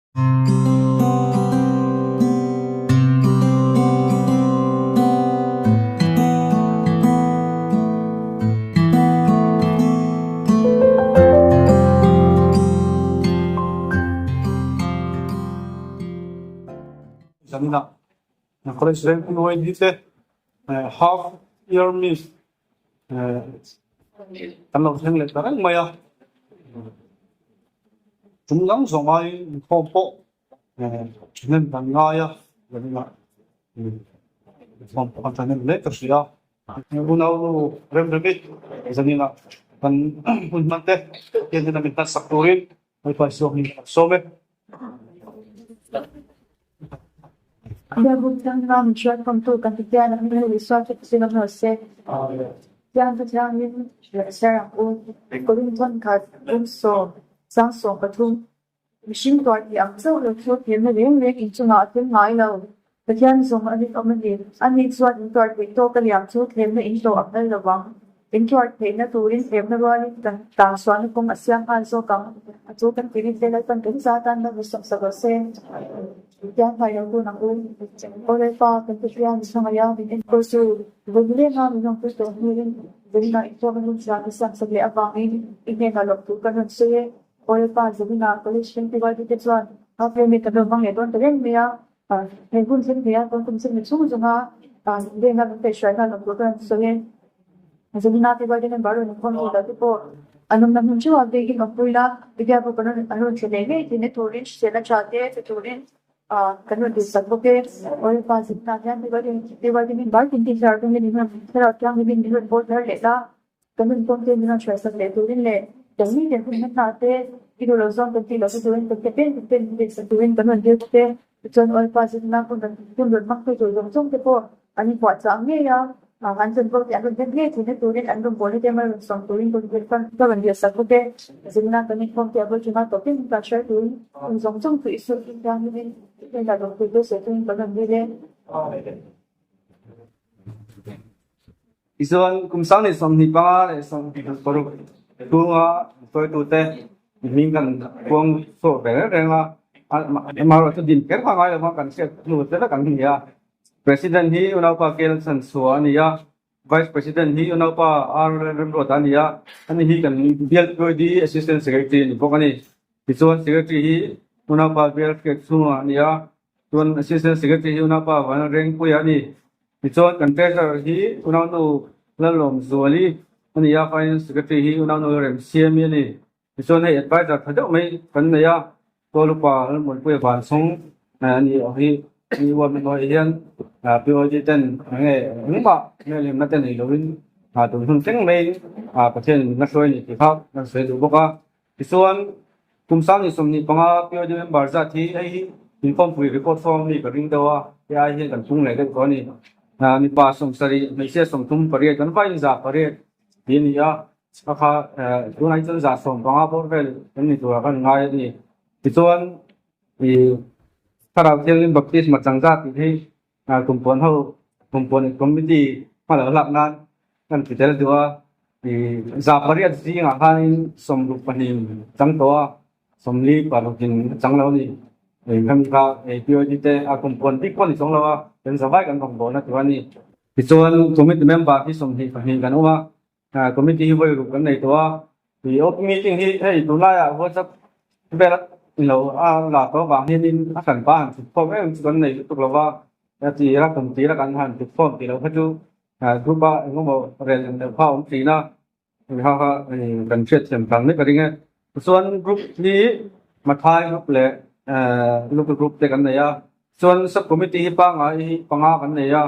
Zanina College Veng PYD te half year miss kan lo thleng leh ta reng mai a chung dang zawng aiin inkhawm pawh thahnem kan ngai a zanina inkhawm pawh kan thahnem hle ka hria unau nu rem remi zanina kan hun hman te hian hian a min hmansak turin Lalpa Isua hming kan sawm e. Biakbuk thianghlim a min hriatkhawmtu kan ti hian a hming Isua chu thil awm lo se. Thiang chu thianghlim leh ser ang u. Korinthon khat kum sawm sang 13 Mihring tuar tih ang chauh lo chu thilna reng reng inchungah a thil ngai lo. Pathian zawng a rinawm a ni. Ani chuan in tuar theih tawk a liam chu thlemna in tawh a phal lo vang. In tuar theihna turin thlemna rualin kan tang sualna kawng a siam nghal zawk ang. A chu kan ti rin te Lalpan kan za tan lo sawm sak rawh se. Tiang hmai lo tun ang u. Aw Lalpa, kan Pathian mi hmangaih a, min enkawl chu vawm lenga min awmpui tawh hnuin vawiinah in tuak a hun chhuah na siam sak leh avangin i hnenah lawm tur kan rawn sawi e. Aw Lalpa, Zawina College Festival te chuan half year meet kan rawn hmang leh dawn ta reng mai a. He hun thleng thei a tawn tum chin mi chhung zawnga venga min kaihhruaina an awm tur ka rawn sawi e. Zanina te Guardian member rawn inkhawm zui lo te pawh an awmna hmun theuh ah vekin awm pui la, Biak pawh kan rawn an rawn thlen leh ngei theihna turin hriselna tha te che turin kan rawn tihsak bawk e. Awlpa Zanina hian Guardian member tin tin thlarau thianghlim min rawn thlarau thianghlimin min rawn bawl thar leh la. Kan rawn pawm te min rawn hruaisak leh turin leh kan mi leh hun hna te i duh loh zawng kan tih loh te turin kan ke pen pen pen sak turin kan rawn dil bawk e. Tichuan Awlpa zirna hun rawn hun rawn hmang tu tur zawng zawng te pawh an inpuahchah ang ngei a, an chanvo te an rawn hnem ngei theihna turin an rawn bawlna te mal rawn sawm turin kan rawn ka rawn dil sak bawk e. Zirna kan inkhawm te a bul tuma tawp in kan hruai turin hun zawng zawng chu i suh in thianghlim in i hnenah lawm tur te sawi turin kan rawn dil e. Tichuan, kum 2025 leh 26 chhunga hruaitute hming kan puang chhuak ve reng reng a, amaherawhchu din kher kha ngai lova kan hriat hnu te vek an ni a. President hi Unaupa Kel Chanchhua a ni a, Vice President hi Unaupa R Remruata a ni a, ani hi kan Bial PYD Assistant Secretary a ni bawk a ni. Tichuan, Secretary hi Unaupa Bial Hriat Chhunga a ni a, Chuan Assistant Secretary hi unaupa Vana Rengpuia a ni. Tichuan kan Treasurer hi unaunu Lalawmzuali a ni a, Finance Secretary hi unaunu Remsiami a ni. Tichuan hei Advisor tha deuh mai kan nei a, Tualupa Lalmuanpuia Vansawng a ni awh hi ni uar na hnuaiah hian POD ten enge engmah hmelhemna te nei loin tun hun thleng mai Pathian in min la hruai a ni tih kha kan sawi duh bawk a. Tichuan, kum 2025 POD member zat hi hei hi inkhawmpui record form mi ka ring deuh a, hei ai hian kan pung leh deuh tawh a ni. Mipa 70, hmeichhia 38, kan vaiin 800 ti a ni a, a kha tunah hi chuan 15 bawr vel kan ni turah kan ngai a ni. Tichuan, ih Thlarau Thianghlim Baptisma chang zat tih hi Kumpuan ho Kumpuan committee hma lo lak nan kan ti tel duh a, 800 zingah khanin 62 chang tawh a, 46 in a chang lo a ni. Khami kha POD te a kumpuan bik pawh a ni chuang lo a, kan zavai kan rawn bawhna tur a ni. Tichuan committee member hi 22 kan awm a, Committee hi vawi ruk kan nei tawh a, ih op meeting hi hei tunlaiah WhatsApp vel lo a la tawh avang hianin a hran pa han thut khawm em chu kan nei lutuk lo va, a tir a kum tir a kan han thut khawm tih loh kha chu group a eng emaw rel eng deuh kha a awm thin a, kha kha kan hriatthiam tan mai ka ring e. Tichuan group hi Mathai group leh Luka group te kan nei a, chuan sub committee hi pangngai hi panga kan nei a,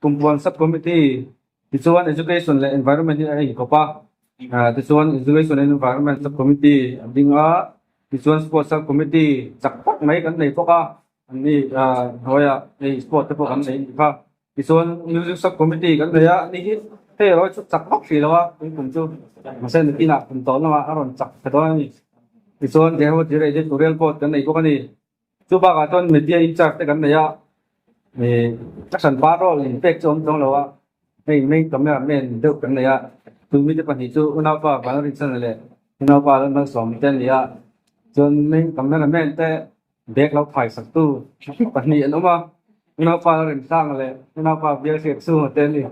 kumpuan sub committee Tichuan Education leh Environment hi a inkawp a, tichuan Education and Environment Sub-Committee a ding a, tichuan Sports Sub-Committee chak tak mai kan nei bawk a, an ni hnuaiah hei sport te pawh kan nei anih kha. Tichuan Music Sub-Committee kan nei a, ani hi hei erawh hi chu chak vak hrih lo a, tun kum chu mahse nakinah kum tawh lamah a rawn chak tha dawn a ni. Tichuan Jehovah Jireh Editorial Board kan nei bawk a ni. Chu bakah chuan media in charge te kan nei a, ih a hran pa role in pek chu a awm chuang lo a, hei main camera man deuh kan nei a, chu mite pahnih chu unaupa Vanrinchhana leh unaupa Lalmalsawmi te an ni a, chuan main camera man te. Bag lo phai saktu pahnih an awm a, unaupa Remsanga leh unaupa Bialhriat chhunga te an ni.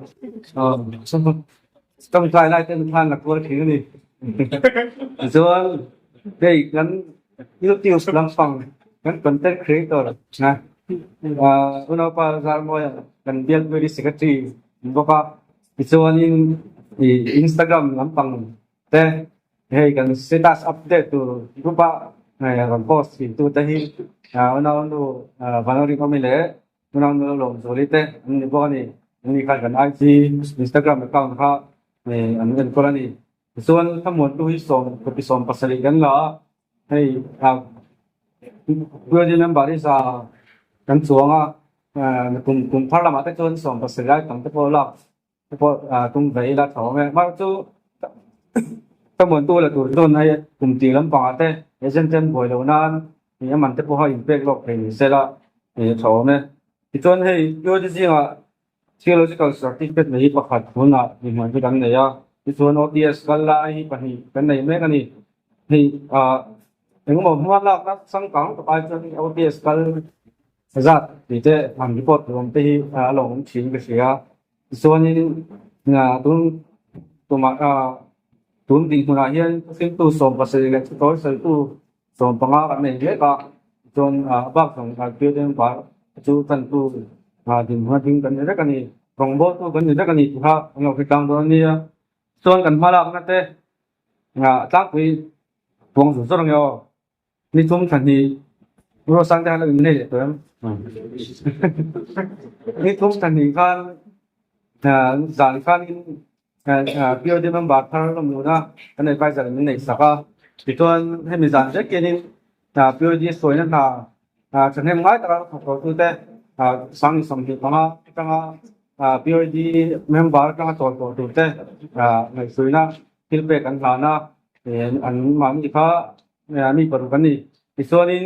Tawngtai lai ten khan la kual thin a ni. Tichuan hei kan YouTube lampang kan content creator unaupa Zarmawia kan Bialpui Secretary an bawk a, tichuanin Instagram lampang te hei kan status update tur group a rawn post thin tu te hi unaunu Vanlawri Mami leh unaunu Lawmzuali te an ni bawk a ni. An ni khan kan IG Instagram account kha an enkawl a ni. Tichuan thlamuantu hi sawm kopi 17 kan la a, hei Building number hi za kan chuang a, kum kum thar lamah te chuan 17 lai tam te pawh lak te pawh tum ve ila tha awm e. Mahse chu ka muantu la tur chuan hei kum tih lampangah te agent te an buai loh nan ih a man te pawha inpek lawk thei ni se la ih tha awm e. Tichuan hei UAD zingah Theological Certificate nei hi pakhat hunah inhmuh hi kan nei a, tichuan OTS kal lai hi pahnih kan nei mek a ni. Hei engemaw hma lakna changkang tak ai chuan OTS kal zat tih te han report tur awm te hi a lo awm thin ka hria. Tichuanin tun tumah tun dinhmunah hian thiltu 17 leh chutawi sawitu 15 kan nei mek a, tichuan a bak zawng building bar chu tantu dinhmun a ding kan ni vek a ni, rawngbawltu kan ni vek a ni tih kha an lo hre tlang dawn a nia. Chuan kan hmalakna te tlangpui puang zawr zawr ang e aw. Ni thum thla hnih Ruasang te khan a innei leh tawh em? Ni thum thla hnih khan zan khanin POD member thar a awm lun a, kan advisor in min neih sak a. Tichuan hemi zan vek hianin POD sawina hna thahnem ngai taka thawk tawh tute Sangni 25 atanga POD member atanga chawl tawh turte ngaihsuihna thil pek an hlan a, an mahni kha mi paruk an ni. Tichuanin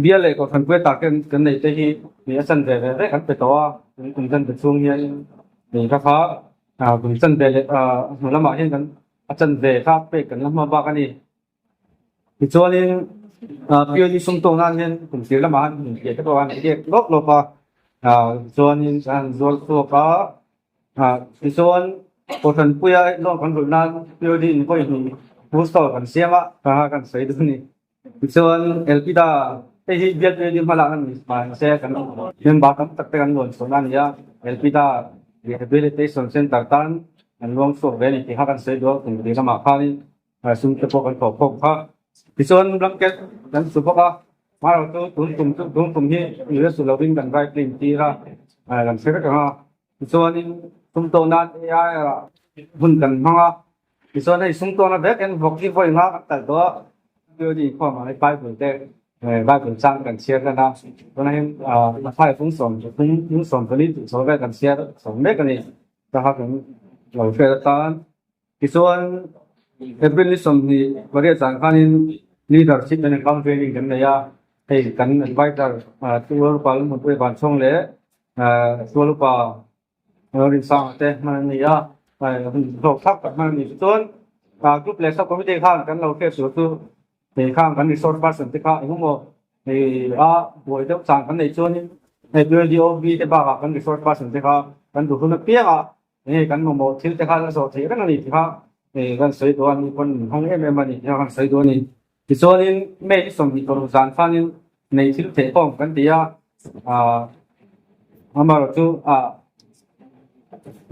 bial leh kohhran puia tak ten kan neih te hi mi a chan ve ve vek an pe tawh a, tun kum chan ve chhung hian mi kha kha kum chan ve leh hnu lamah hian kan a chan ve kha pek kan la hma bak a ni. Tichuanin POD sum tawk nan hian kum tir lamah han hmun piah te pawh an biak lawp lawp a, tichuanin an han zual chhuak a. Tichuan Kohhran puia loan kan rulh nan POD in vawi hnih full store kan siam a, kha kan sawi duh a ni. Tichuan Elpida hei hi bial POD hma lak a ni mahse kan member tam tak te kan loan chhuahna a ni a, Elpida Rehabilitation Centre tan an luang chhuak ve a ni tih kha kan sawi duh a, kum tih lamah khanin sum te pawh kan thawh khawm kha. Tichuan blanket kan su bawk a, hmarawh chu tun tum chu tun tum hi ila su lovin kan dry clean tir a, kan hre vek ang a. Tichuanin sum tawh nan AI ah hun kan hmang a, tichuan hei sum tawhna vek hian vawk hi vawi nga kan talh tawh a, POD inkhawm ah hi Bible te Bible chang kan chhiar hlan a, tunah hian Matthai phung sawm phung 14 tih chho vel kan chhiar chho mek a ni, ta kha kan lo hriat atan. Tichuan April ni 28 zan khanin Leadership and Account Training kan nei a, hei kan adviser Tualupa Lungmuanpuia Vanchhawng leh Tualupa Rinsanga te hman an ni a, hun hlawk thlak tak hman a ni. Tichuan Group leh Sub Committee khan kan lo hriat tur chu hei khang kan resource person te kha engemaw hei a buai deuh chang kan neih chuanin hei BLDOB te bakah kan resource person te kha kan duh hun apiangah Hei kan mamawh thil te kha la zawh theih reng a ni tih kha kan sawi duh a ni pawn min hawng em em a ni tih kha kan sawi duh a ni. Tichuanin May ni 26 zan khanin nei thil theih khawm kan ti a, amaherawh chu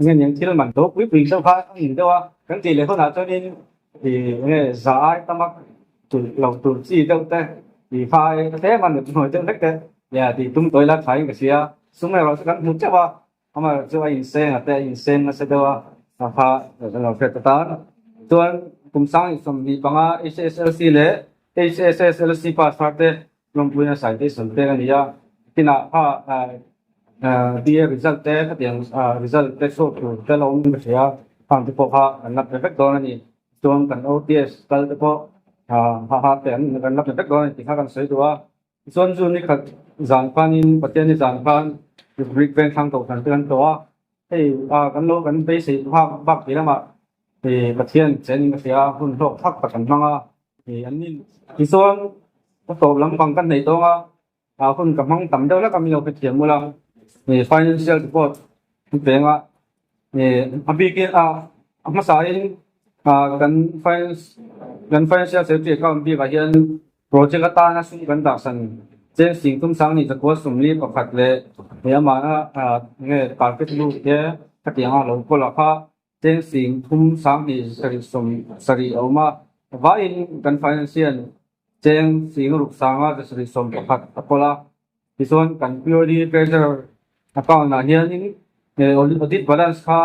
nge niang thil man to pui pui deuh kha a in deuh a, kan tih leh hunah chuanin nge za ai tama tur lo tur chi deuh te tih kha ai tlem a hnuai deuh hlek te tih tum tawi la thain ka hria, sum erawh chu kan hmu teuh a. Amah chu a inseng a te a inseng nasa deuh a, a kha a lo hriat ta tan. Chuan kum 2025 HSLC leh HSSLC pass thar te lawmpuina citation pek a ni a. Kinah kha BA result te khatiang result te chhuak tur te la awm ka hria a, khang te pawh kha an la pe vek dawn a ni. Chuan kan OTS kal te pawh ha ha te an la pe vek dawn a ni tih kha kan sawi duh a. Tichuan chu ni khat zan khanin Pathian-i zan khan Greek vengthlang kohhran te kan tlawh a, hei kan lo kan beisei phak bak tih lamah Pathian chenin ka hria a, hun hlawk thak tak kan hmang a, an ni. Tichuan. Ka tawp lampang ka hneih tawng a, ah hun ka hmang tam deuh hlek a min lo hrethiam ula ih financial report an peng a ih a bikin ah a hmasa in ah kan finance kan financial secretary account bikah hian project atana sum kan dah san cheng sing tum sang ni zakua sawmli pakhat leh ih amahna ah nge carpet lut te khatiang a lo kawl ah kha Cheng sing thum 20 sarih sawm sarih a awm a, vaiin kan finance hian cheng sing ruk sanga zasarih 11 a kawl a. Tichuan kan POD Treasurer account ah hianin audit balance kha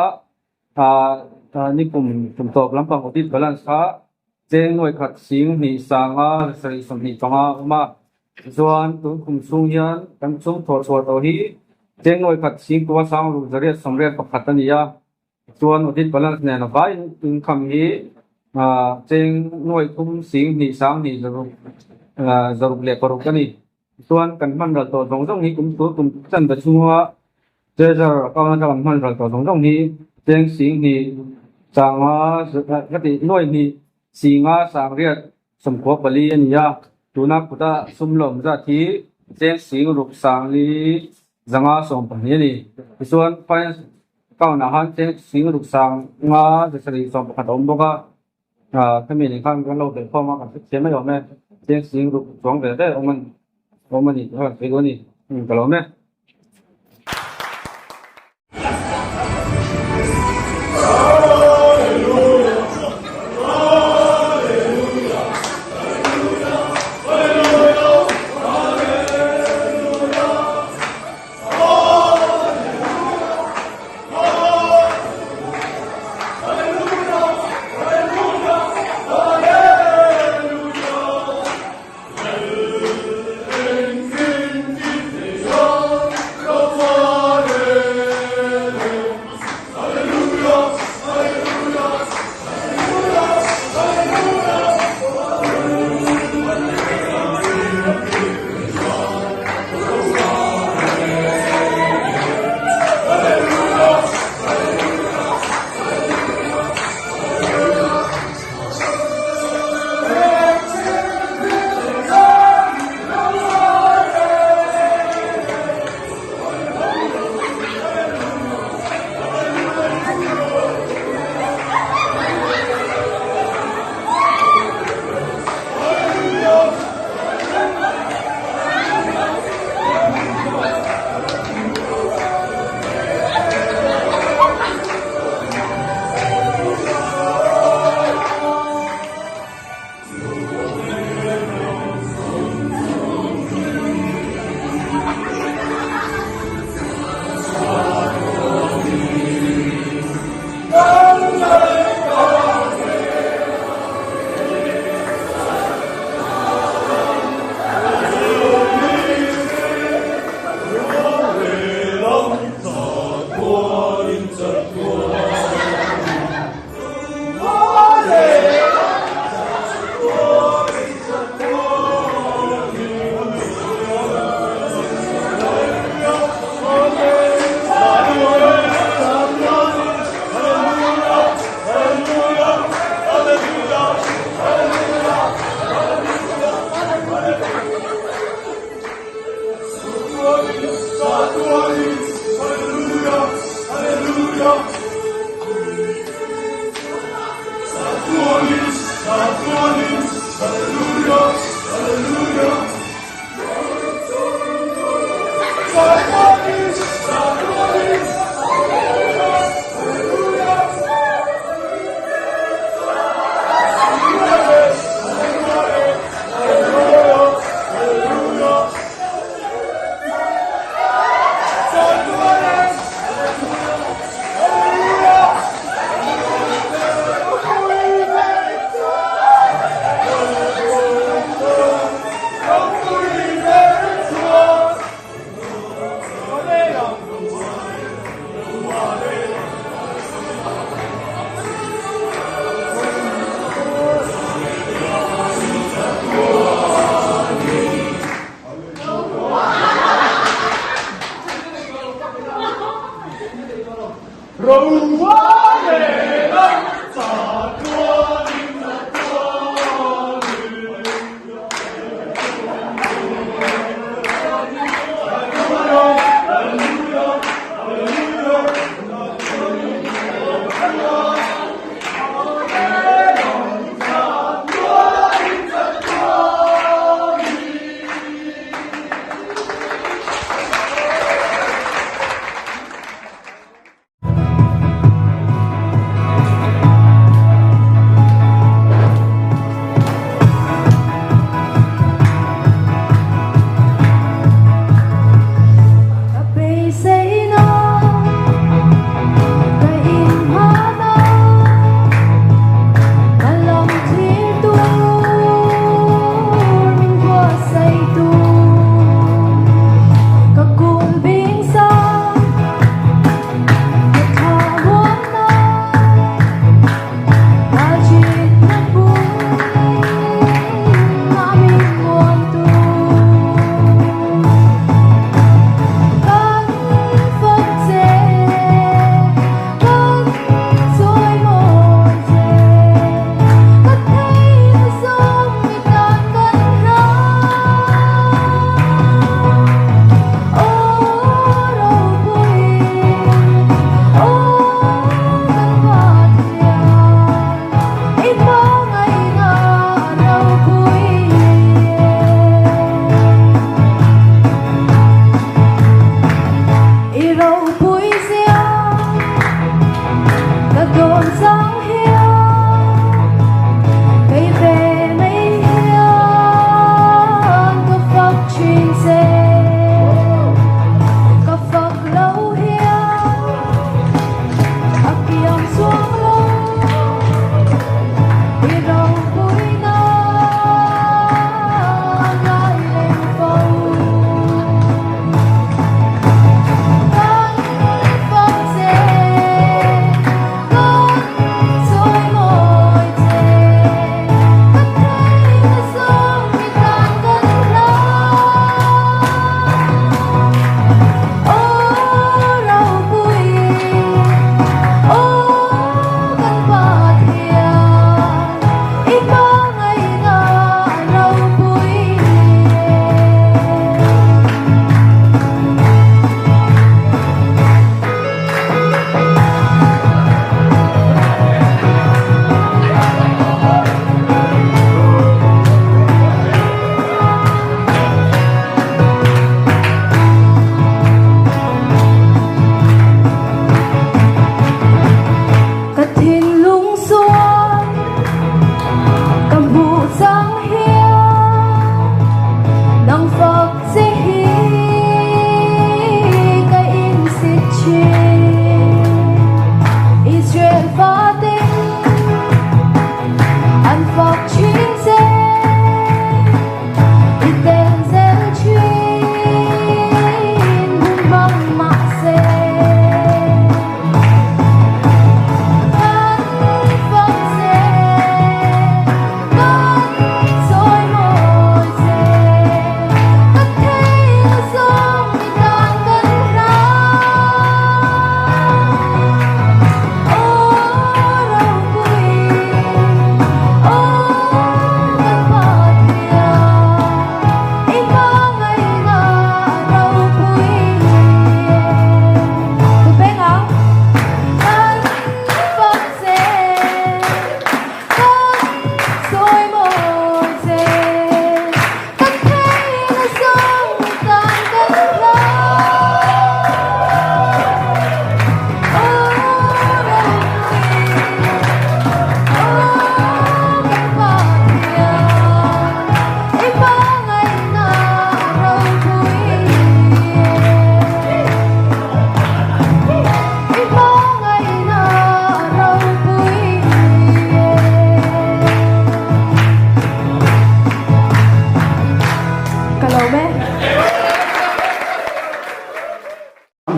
ni kum kum tawp lampang audit balance kha cheng nuai khat sing hnih sanga zasarih 25 a awm a. Tichuan tun kum chhung hian kan chung thawh chhuah tawh hi cheng nuai khat sing kua sang ruk zariat sawmriat pakhat a ni a. Chuan audit balance nen a vaiin income hi cheng nuai thum sing hnih sang hnih zaruk zaruk leh paruk a ni. Chuan kan hman ral tawh zawng zawng hi kum tur kum chanve chhunga treasurer account atanga kan hman ral tawh zawng zawng hi cheng sing hnih sanga ka tih nuai hnih singa sangriat 94 a ni a. Tuna kuta sum lawm zat hi cheng sing ruk sang li zanga 12 a ni. Tichuan finance account ah khan cheng sing ruk sang nga zasarih 11 a awm bawk a. Khami nen khan kan lo belh khawm a, kan hrethiam mai awm e. Cheng sing ruk chuang ve ve awm a ni awm a ni tih kha kan sawi duh a ni. Ka lawm e.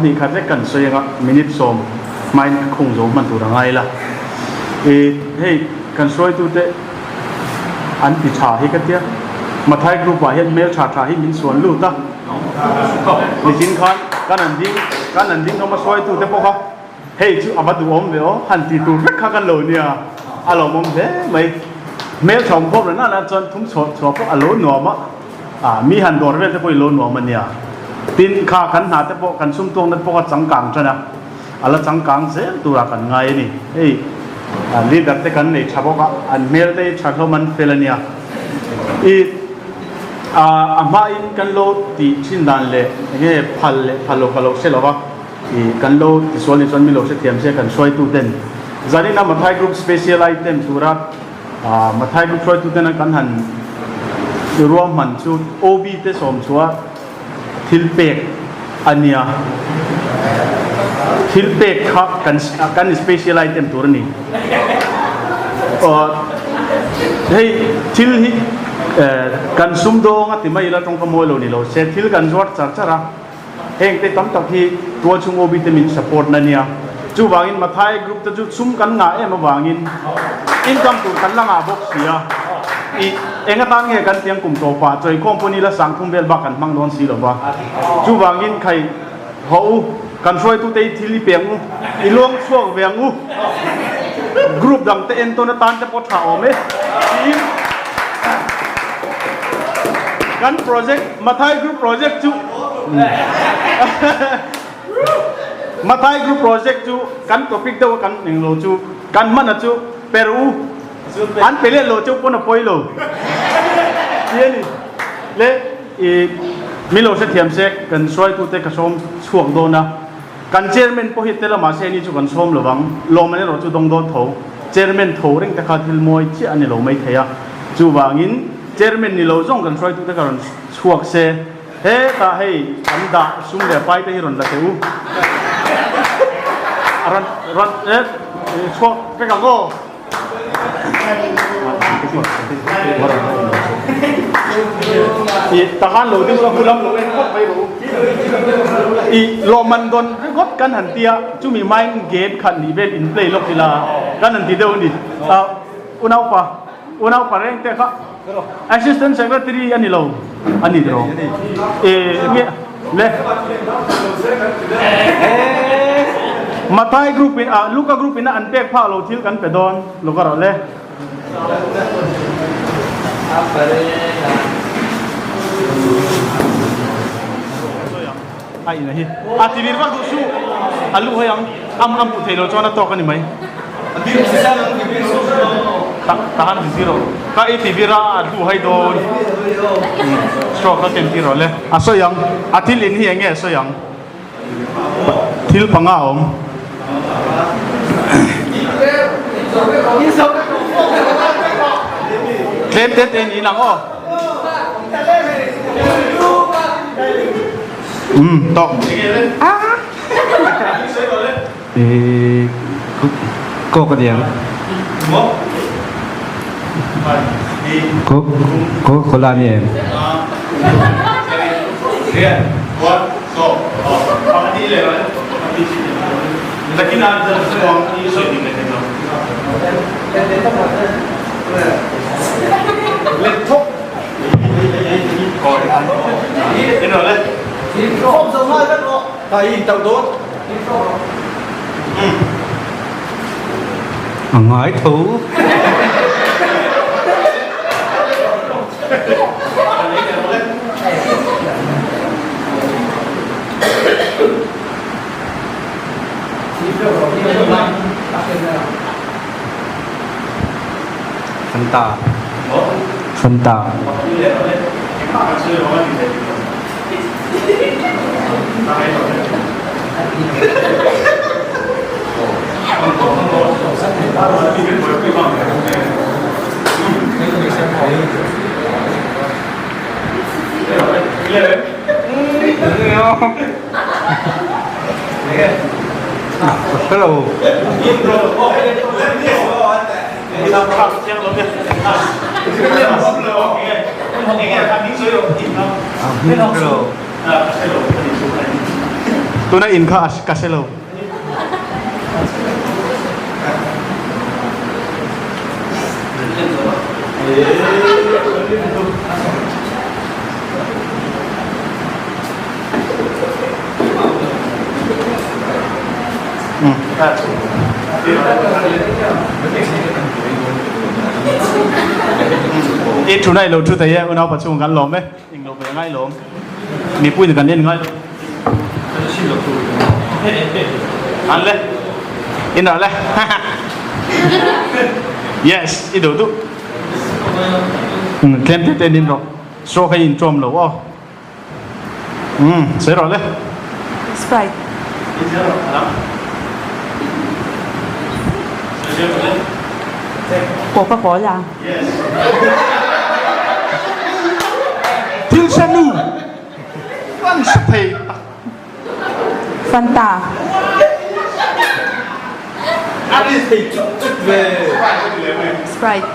Hnih khat lek kan sawi anga minute sawm hmain ka khung zo hman tur a ngai la. I hei kan hruaitute an ti tha hi ka tia. Mathai group ah hian hmel tha tha hi min suan lut a. Nichin khan kan an ding kan an ding hlawm a hruaitute pawh kha hei chu a va duhawm ve aw han ti tur vek kha kan lo nia. A lawmawm hle mai. Hmel tha awm khawm reng nana chuan thum chhuah chhuah pawh a lo nuam a. A, mi han dawr vel te pawh i lo nuam a nia. Tin, kha kan hna te pawh kan sumtuangna te pawh kha changkang tan a, a la changkang zel turah kan ngai a ni. Hei, leader te kan nei tha bawk a, an hmel te hi tha hlawm an fel a nia. I, a, a hmain kan lo tih thin dan leh eng nge phal leh phal lo ka lo hre lo va, i, kan lo tisual ni chuan mi lo hrethiam se kan hruaitu ten. Zanina Mathai Group Special Item tura Mathai group hruaituten kan han ruahman chu OB te sawm chhuah thil pek a nia. Thil pek kha kan kan special item tur a ni. Hei thil hi kan sumdawng a ti mai ila tawngka mawi lo ni lo se thil kan zuar char char a. Heng te tam tak hi tualchhung OB te min support na nia. Chuvangin Mathai group te chu sum kan ngah em avangin income tur kan la ngah bawk si a. I eng atan nge kan tiang kum tawpah chawikhawm pawh ni la sangthum vel bak kan hmang dawn si lova. Chuvangin khai haw u, kan hruaitute hi thil i pe ang u, i luang chhuak ve ang u, group dang te entawn atan te pawh tha awm e tiin kan project Mathai group project chu Mathai group project chu kan topic deuh a kan eng lo chu kan hman a chu per u an pe let lo cheu pawn a pawi lo ti a ni le i mi lo hrethiam se kan hruaitute ka sawm chhuak dawn a kan chairman pawh hi tel a mahse ni chu kan sawm lo vang lawmman erawh chu dawng dawn tho chairman tho reng te kha thil mawi chiah a ni lo maithei a chuvangin Chairman ni lo zawng kan hruaitute ka rawn chhuak se, hetah hei kan dah sum leh pai te hi rawn la teh u. A rawn rawn e chhuak vek ang aw. I tahan lo deuh la hulam lo en phawt mai rawh u. I lawmman dawn ringawt kan han tia chumi mind game khat nih vel in play lawk ila kan han ti deuh a ni. Unaupa. Unau pareng te kha Assistant Secretary a ni lo a ni tiraw? E nge le Mathai group in a Luka group in a an pek phak lo thil kan pe dawn lo ka rawh le. A in a hi a ti vir vak duh suh a lu hei ang am am puh thei lo chuan a tawk a ni mai ta han ti rawh ka i ti vir a a lu hei dawn straw ka ken tir rawh le a sawi ang a thil in hi eng nge a sawi ang thil panga a awm tlem te te niin ang aw. Umm tawk. I kawk a niang. Coca Cola ni em? A ngai tho. Fanta. Fanta. Hello. Tuna in kha ka hre lo. I thu nai lo thu thei e unau pachung kan lawm e eng lo ve ngai lawm mipui kan en ngai lo an le in le yes i duh duh tlem te te nin rawh straw kha in tawm lo aw Umm sawi rawh le. Sprite. Coca Cola. Thil hre nu an hre thei tak. Fanta. Sprite.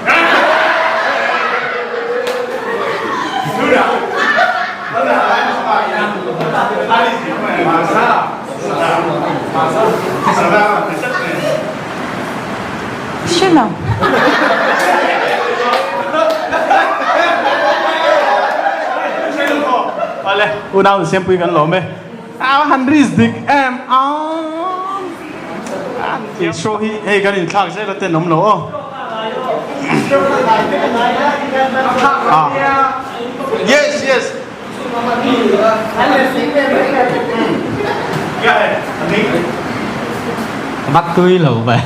Hre lo. Awle, unau insiampui kan lawm e. A han risk dik em a. I show hi hei kan inthlak zel a ten awm lo aw. Ah. Yes, yes. Bắt tui lo ve.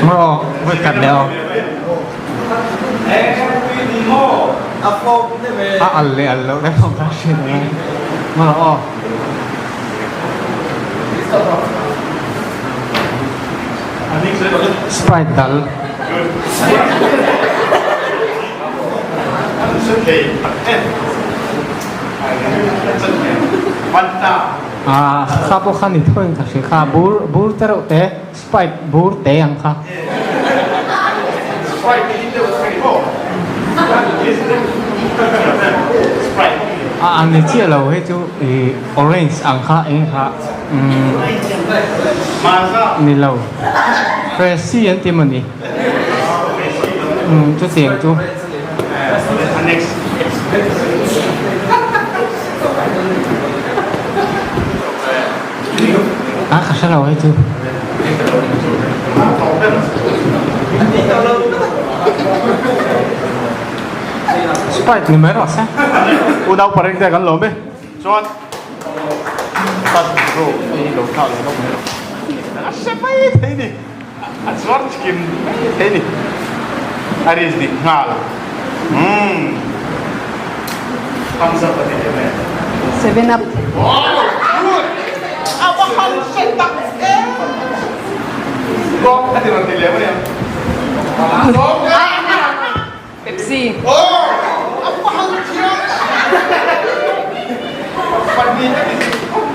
Maw voi khat leh aw. A al leh al loh te pawh ka hre lo a. Maw aw. Sprite dal. Ah kha pawh kha ni tho in ka hria kha bur bur te reuh te Sprite bur te ang kha. A ang ni chiah lo hei chu ih orange ang kha eng kha umm ni lo Freshie an ti mawni umm chutiang chu. A ka hre lo hei chu. Sprite ni mai rawh se. Unau pareng te kan lawm e. Chuan tan ro ei lo thlak leh lawk mai rawh. A hre mai thei ni. A zuar chikim mai thei ni. A risk dik nghal. Umm. Thumbs up a ti leh mai a. 7up. Wow! Good! A va han hre tak em! Kawng a ti rawn ti leh mai a. Kawng a! Pepsi. Oh! A va han thiam tak! Pahnih a ti dik khawp.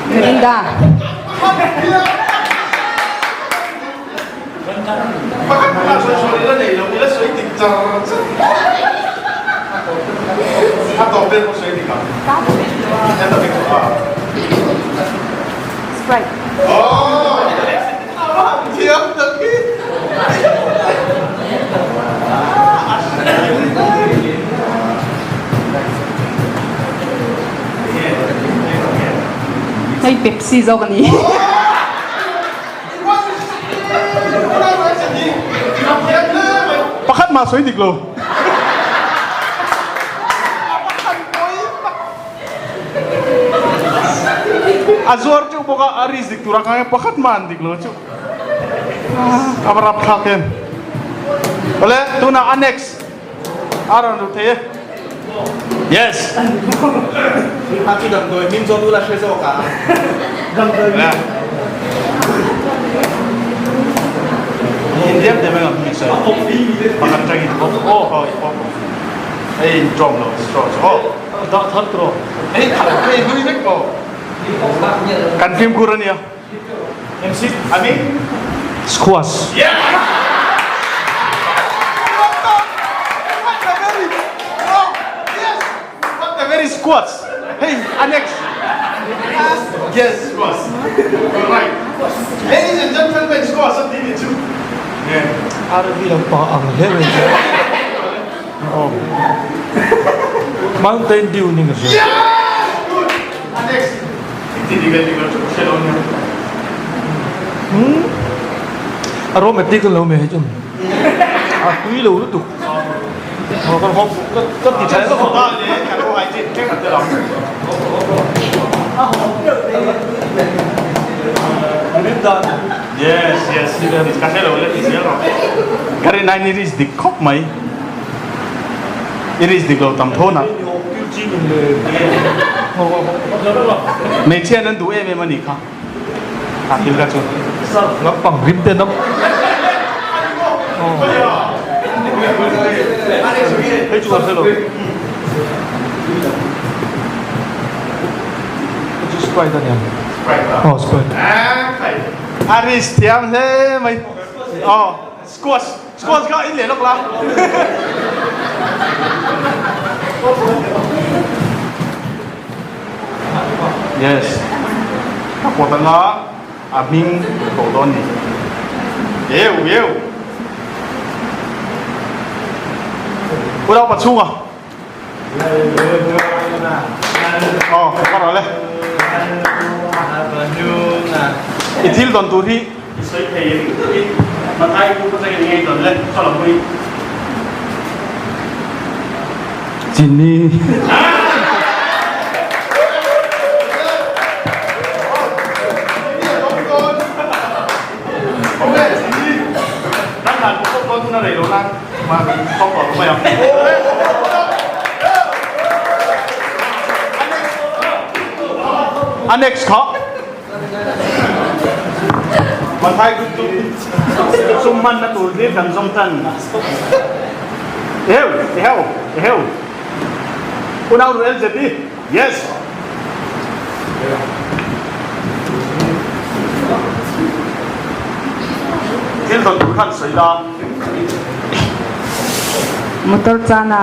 Mirinda. Pakhat pakhat sawi sawi ila nei lo ila sawi dik char char. A tawp vel pawh sawi dik ang. A tawp dik tawh a. Sprite. Oh! A va han thiam tak hi. A hre thei. Hei Pepsi zawk a ni. Pakhat mah sawi dik lo. A zuar teuh bawk a, a risk dik tur a ngai a, pakhat mah an dik lo chu. A va rapthlak em. Awle, tunah a next. A rawn ru thei e. Yes. A chu damdawi hming zawt ula hre zawk a. Damdawi hming. Indian te mai ang sawi. Pakhat tangin aw aw aw. Ei in tawm lo straw chu aw. Dah thar tawh. Hei thar hei hlui vek aw. Kan fimkhur ania. MC Ami. Squash. Yes! What the what the very oh yes what the very squash. Hei annex. Yes squash. Alright. Ladies and gentlemen squash a ti ni chu. RV lampang ang hle mai chu. Aw. Mountain Dew ni ka hria. Yes! Good! Annex. I ti dik a dik lo chu ka hre lo nia. Hmm. A romantic an lo mai hei chuan. A tui lo lutuk. Aw kan hawp ka ka ti tha lo. Ta le kan ho ai chin tlem an te lo. A hawp deuh te. Rim dan. Yes, yes. Ka hre lo le ti zel rawh. Ka rin aiin i risk dik khawp mai. I risk dik lo tam thawn a. Hmeichhia an duh em em a nih kha. A thil kha chu. Lampang rim te nam. Hei chu ka hre lo. Hei chu Sprite a nia. Sprite a. Aw Sprite. A risk thiam hle mai. Aw. Squash squash kha in leh lawk la. Yes. Ka pawt anga a hming tawh dawn ni. Eu eu. U Raupa chhunga. Aw ka rawh le. I thil dawn tur hi i sawi thei em takin Mathai bu ka changin ngei dawn le ka lo pui. Chini. Kan hlan pawh dawn hun a rei lo nan. Annex kha Mathai group chu sum hman na tur hlir kan zawng tan. Eheu, eheu, eheu. Unau nu LZP. Yes. Thil dawn tur khan sawi la. Motor chana.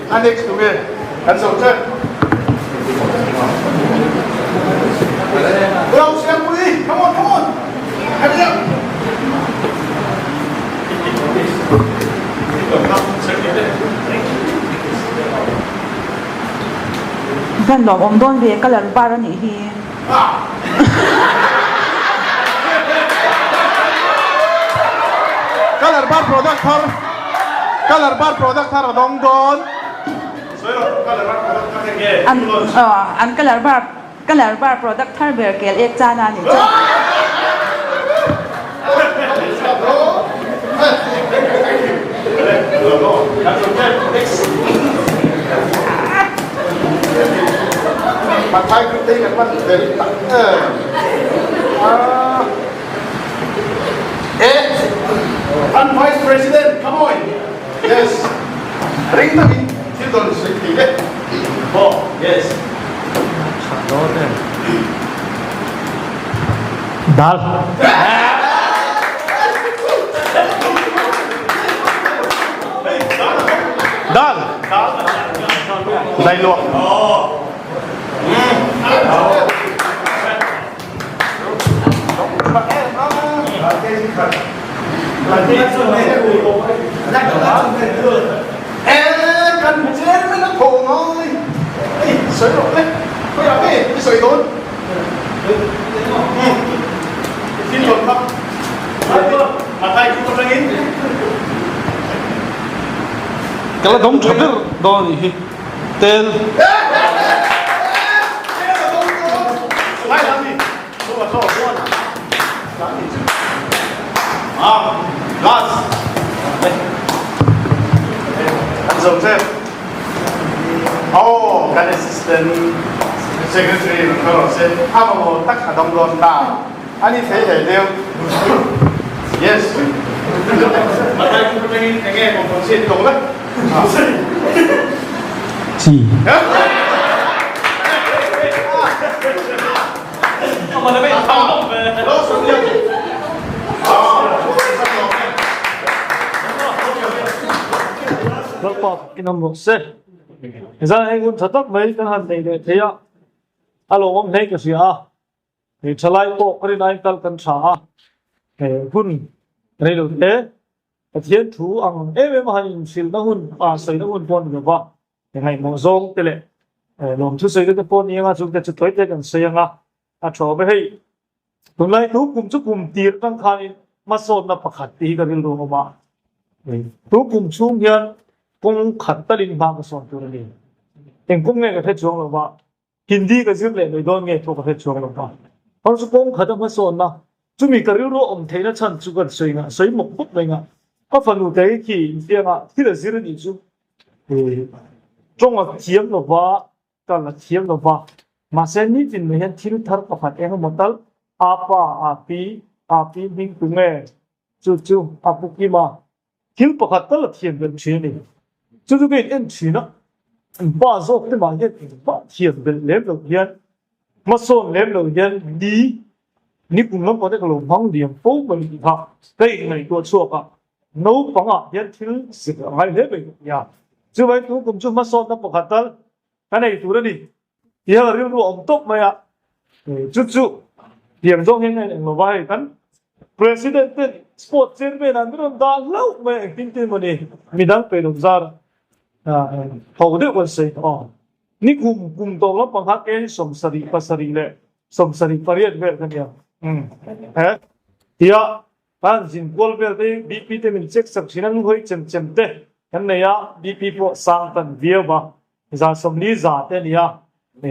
Annex tu nge kan zo chen. Lau siam pui, come on, come on. Hurry up. Van lawm awm dawn ve colour var a nih hi. Colour bar product thar Colour bar product thar a dawng dawn. An an colour bar colour bar product thar ber kel ek chana a nih chuan. An Vice President come on yes ring takin thil dawn sawi thei le aw yes Dal. Dal. Dai luak. Kan chairman a thaw ngai. Ei, sawi rawh le. Khawiah nge i sawi dawn? Thil dawn kha. Mathai group atangin. Ka la dawng tha ber dawn a nih hi. Tel. Secretary rawn kal rawh se, a mamawh tak a dawng dawn ta a ni thei hlei deuh. Yes. Mathai kum atangin enge kawngkawn chhiat tawk la? Chi. Lalpa in awm rawh se. Zan hei hun tha tak mai kan han nei leh thei a, a lawmawm hle ka hria a, hei thalai pawh ka rin aiin kal kan tha a, he hun rei lo te Pathian thu ang em em a han inhrilhna hun, a sawina hun pawh a ni lo va, he ngaihmawh zawng te leh lawmthu sawina te pawh a ni anga chungte chu tawi te kan sawi anga a tha awm e. Hei tunlai thu kum chu kum tir atang khanin hmasawnna pakhat tih hi ka rilru a awm a, thu kum chhung hian kawng khat talin hma ka sawn tur a ni. Eng kawng nge ka hre chuang lo va, Hindi ka zir leh mai dawn nge pawh ka hre chuang lo va. Hor chu kawng khat a hmasawnna, chumi ka rilru a awm theihna chhan chu kan sawi ngah, sawi mawp mawp mai ngah. Ka fanu te hi khi infianga thil a zir a nih chu tawng a thiam lo va, kal a thiam lo va. Mahse nitin mai hian thil thar pakhat eng emaw tal a pa, a pi, a pi hming tu nge chu chu a pu kim a, Thil pakhat tal a thiam belh thin a ni. Chu chu ka in en thin a, an pa zawk te mah hian engmah thiam belh lem loh hian, hmasawn lem loh hian ni ni kum lampang te ka lo hmang liam fo mai tih kha ka in ngaihtuah chhuak a, naupang ah hian thil zir a ngai hle mai ka ti a. Chuvangin tun kum chu hmasawnna pakhat tal ka nei tur a ni. Tiang a rilru a awm tawp mai a, chu chu tiang zawng hian eng lo va hei kan President ten Sport Chairman ah min rawn dah hlauh mai a engtin tin maw ni midang pe lo zar ho deuh kan sawi tawh aw. Ni kum kum tawh lampang kha eng 77 pasarih leh 78 vel ka nia he tia kan zin kual vel te hi BP te min check sak thin a nu hawi chem chem te kan nei a BP pawh sang tan viau a. 40 za te a ni a,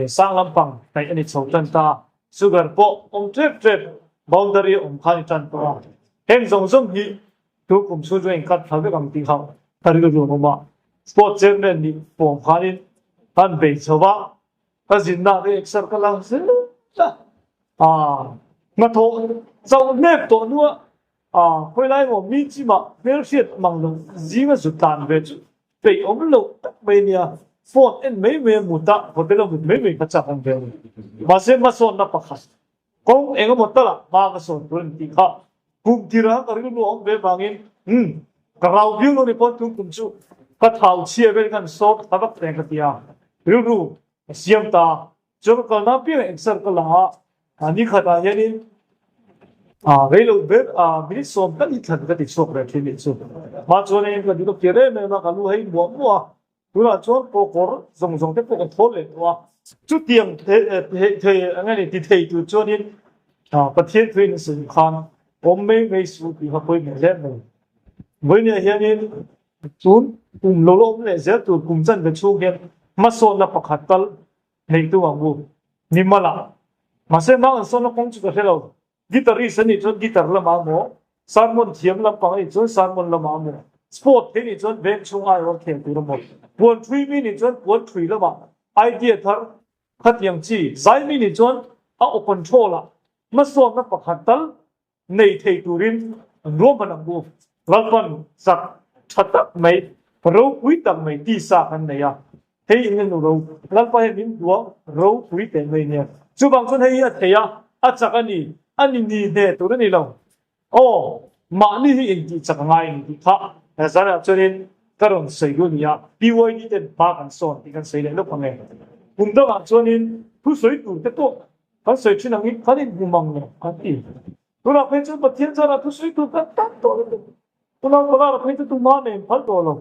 sang lampang hnaih a ni chho tan ta, sugar pawh awm tep tep boundary awm kha a ni tan tawh a, heng zawng zawng hi tu kum chhung chu a inkat thla vek ang tih kha ka rilru an awm a, sport chairman nih pawm khanin kan bei chho va, ka zinna te exer ka lang zel a, hnathawh chauh hnep tawh hnua A, khawilai maw mi chimah hmelhriat mang lo zinga zu tlan ve chu peih awm loh tak mai nia, phone en mai mai a mut a, hotel a mut mai mai kha chak ang ve a ni. Mahse hmasawnna pakhat kawng eng emaw talah hma ka sawn tur a ni tih kha kum tirha ka rilru a awm ve vangin umm ka rau viau lo ni pawn tun kum chu ka thau chhia vel khan sawt tha vak reng ka ti a, rilru ka siam ta. Chuan ka kalna apiangah exer ka la a, ni khatah hianin rei lo ber minute sawm tal hi thlan ka ti chhuak reng thin nih chu. Hma chuan hei ka duh ka pian em em a, ka lu hei muah muah a, tunah chuan pawkawr zawng zawng te pawh ka thawl leh tawh a. Chutiang thei eng nge ni ti thei tur chuanin Pathian thuin a sawi khan awm mai mai suh tih kha pawimawh hle mai. Vawinia hianin tun kum lo la awm leh zel tur kum chanve chhung hian hmasawnna pakhat tal Neihtu ang u. Ni mala. Mahse hma an sawnna kawng chu ka hre lo. Guitarist a nih chuan guitar lamah maw, sermon thiam lampang a nih chuan sermon lamah maw, sport thei nih chuan veng chhung aiawr khel tur a maw, puan thui mi nih chuan puan thui lamah idea thar khatiang chi, zai mi nih chuan a aw control ah hmasawnna pakhat tal nei thei turin an ruahman ang u. Lalpan chak tha tak mai, ropui tak mai tisa kan nei a, hei eng emaw ro, Lalpa hian min duang ropui teh mai nia. Chuvang chuan hei hi a thei a, a chak a ni, a ni ni hne tur a ni lo. Aw, mahni hi intih chak a ngai a ni tih kha zanah chuanin ka rawn sawi duh a ni a, PYD ten hma kan sawn tih kan sawi leh lawk ang e. Kum dangah chuanin thusawi tur te pawh Kan sawi thin angin kan inhmu mang lo kan ti. Tunah phei chuan Pathian zarah thusawi tur kan tam tawh lutuk. Tunah Palara phei chu tumah nen phal tawh lo.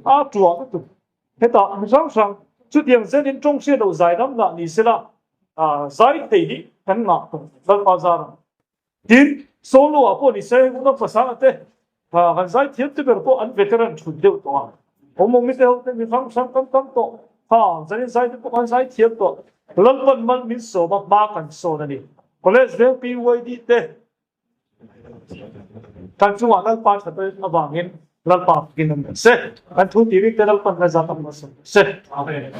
A tuah lutuk. Hetah mi hrang hrang chutiang zenin tawng hriat loh zai lam ngah ni sela zai thei hi kan ngah tawh Lalpa zarah. Tin, solo ah pawh ni se, unau pasanga te kan zai thiam te ber pawh an veteran thut deuh tawh a. Awmawmi te ho te mi hrang hrang tam tam tawh kha zanin zai te pawh kan zai thiam tawh. Lalpan mal min sawm a, hma kan sawn a ni. College veng PYD te kan chungah Lalpa tha te avangin Lalpa fakin an awm se. Kan thu tih rik te Lalpan la zat a hmasa se. Amen.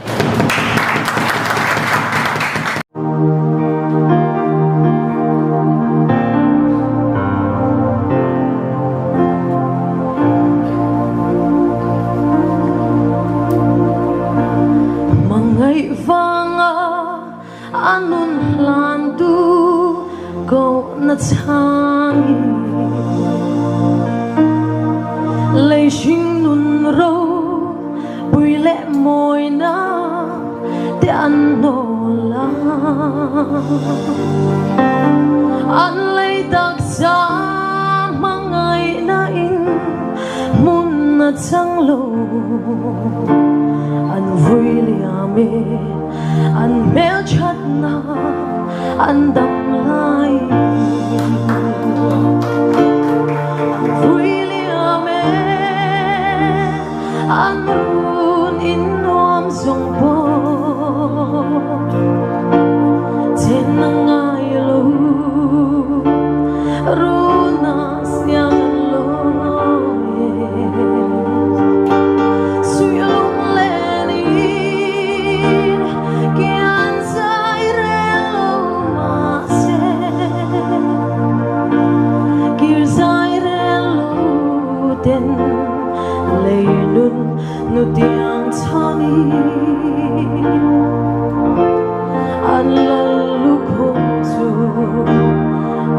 chang lo. An vui liam e, an hmelthatna an dam lai. An vui liam e, an run in nuam zawng pawh chen a ngai lo. Runa siang an lawi e, suilung lenin kian zai rel lo mahse, kir zai rel lo ten lei nun nutiang chhangin an lal lukhum chu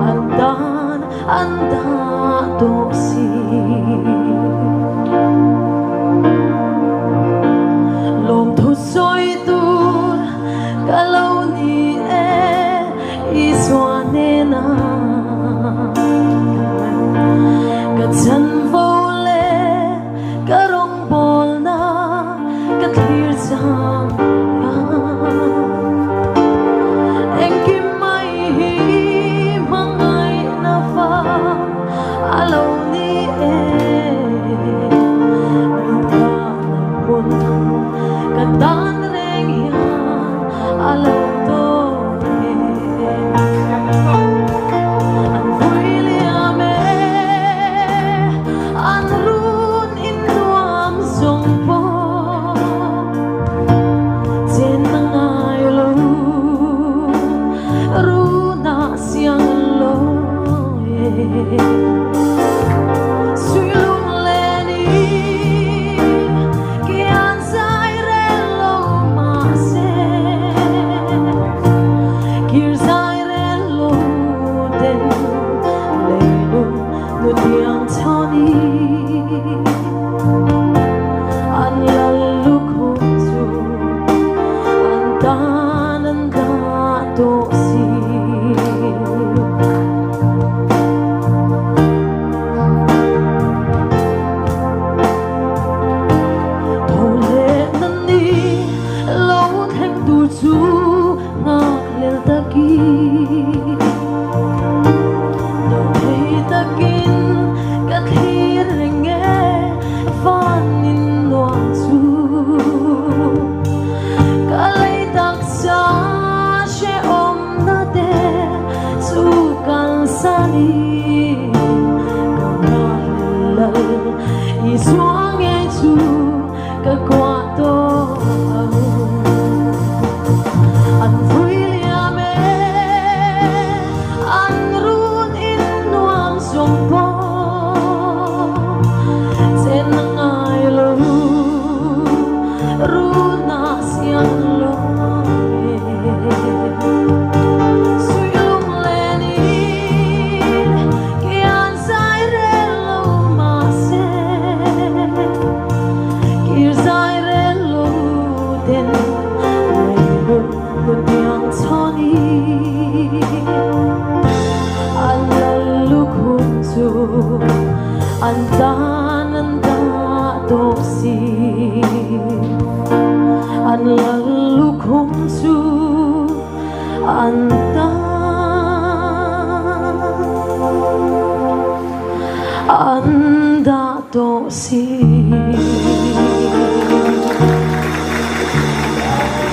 an tan an dah tawh si. Lawmthu sawi tur ka lo ni e Isua hnena ka chanvo leh ka rawngbawlna ka thlir chang a. Engkim mai hi hmangaihna fa a lo ni e. Min nghahna hmun ka tan reng hian a lo tawk e. An vui liam e, an run in nuam zawng pawh chen a ngai lo, run ah siang lo e. Suilung len in kian zai rel lo mahse, kir zai rel lo ten leilung nutiang chhanin an lal lukhum chu an tan an dah tawh si. Tho leh na ni lo thleng tur chu nghak lel takin, do thei takin ka thlir reng e van in nuam chu. Ka lei taksa hrehawmna te chu kalsanin ka nghahhlel lal Isua ngei chu ka kuah tawh ang. An vui liam e, an run in nuam zawng pawh chen a ngai lo, run ah siang lo e. Suilung lenin kian zai rel lo mahse, kir zai rel lo ten leilung nutiang chhawnin an lal lukhum chu an tan an dah tawh si. An lal lukhum chu an tan an dah tawh si.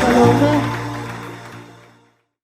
Ka lawm e.